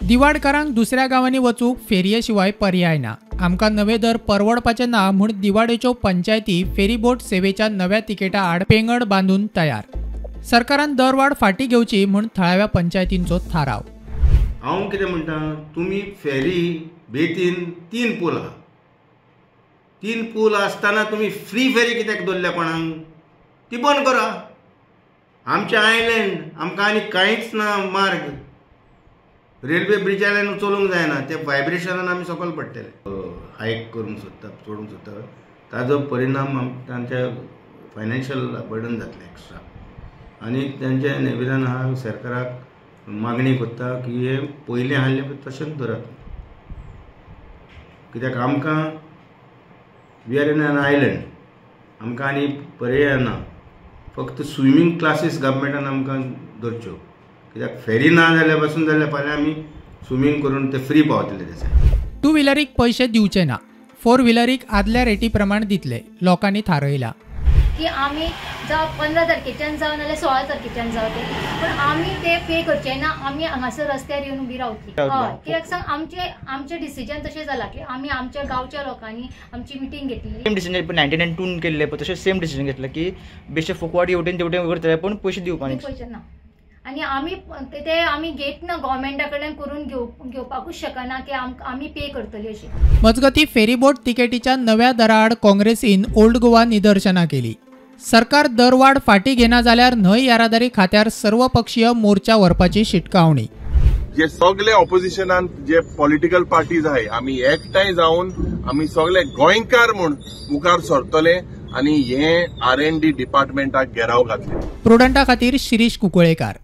दिवाडकारांक दुसऱ्या गांवांनी वचूंक फेरये शिवाय पर्याय ना. आमकां नवे दर परवडपाचे ना म्हूण दिवाडेच्यो पंचायती फेरीबोट सेवेच्या नव्या तिकेटा आड पेंगड बांदून तयार. सरकारान दरवाड फाटी घेवची म्हूण थळाव्या पंचायतींचो थाराव. हांव कितें म्हणटा, तुमी फेरी बेतीन 3 पूल आहा, 3 पूल आसतना तुमी फ्री फेरी कित्याक दवरल्या कोणाक? ती बंद करा. आमचें आयलँड, आमकां आनी कांयच ना मार्ग. रेल्वे ब्रिजाल्यान चलूंक जायना, ते व्हायब्रेशनान आमी सकयल पडटले. हायक करूंक सोदता, चडूंक सोदता, ताजो परिणाम तांच्या फायनान्शियल बर्डन जातलें एक्स्ट्रा. आनी तांचें निवेदन आहा सरकाराक मागणी करता की हें पयलीं आहलें पळय तशेंच दवरात, कित्याक आमकां we are in an island, आमकां आनी पर्याय ना. फक्त स्विमींग क्लासीस गव्हर्मेंटान आमकां दवरच्यो, कित्याक फेरी ना जाल्यार पासून जाल्यार फाल्यां आमी स्विमींग करून ते फ्री पावतले. ते टू व्हिलरीक पयशे दिवचे ना, फोर व्हिलरीक आदल्या रेटी प्रमाण दितले, लोकांनी थारयला. की आमी जावं 15 तारखेच्यान जावं नाल्यार 16 तारखेच्यान जावं ते, पूण आमी ते पे करचे ना. आमी हांगासर रस्त्यार येवन उबी रावतली. हय, कित्याक सांग, आमचें डिसिजन तशें जालां की आमी आमच्या गांवच्या लोकांनी आमची मिटींग घेतली. सेम डिसिजन 1992 केल्लें पळय तशें सेम डिसिजन घेतलें की बेश्टे फुकवाड हेवटेन तेवटेन करतले पूण पयशे दिवपाक पयशे ना. आनी आमी ते आमी घेतना गव्हर्मेंटा कडल्यान करून घेवपाकूच शकना की आमी पे करतली अशी. मजगती फेरीबोट तिकेटीच्या नव्या दराआड काँग्रेसीन ओल्ड गोवा निदर्शनां केली. सरकार दरवाड फाटी घेना जाल्यार न्हंय येरादारी खात्यार सर्वपक्षीय मोर्चा व्हरपाची शिटकावणी. जे सगळे ऑपोजिशनान जे पॉलिटिकल पार्टीज आहाय आमी एकठांय जावन आमी सगळे गोंयकार म्हूण मुखार सरतले आनी हे R&D डिपार्टमेंटाक घेराव घातले. प्रुडंटा खातीर शिरीष कुंकळेकार.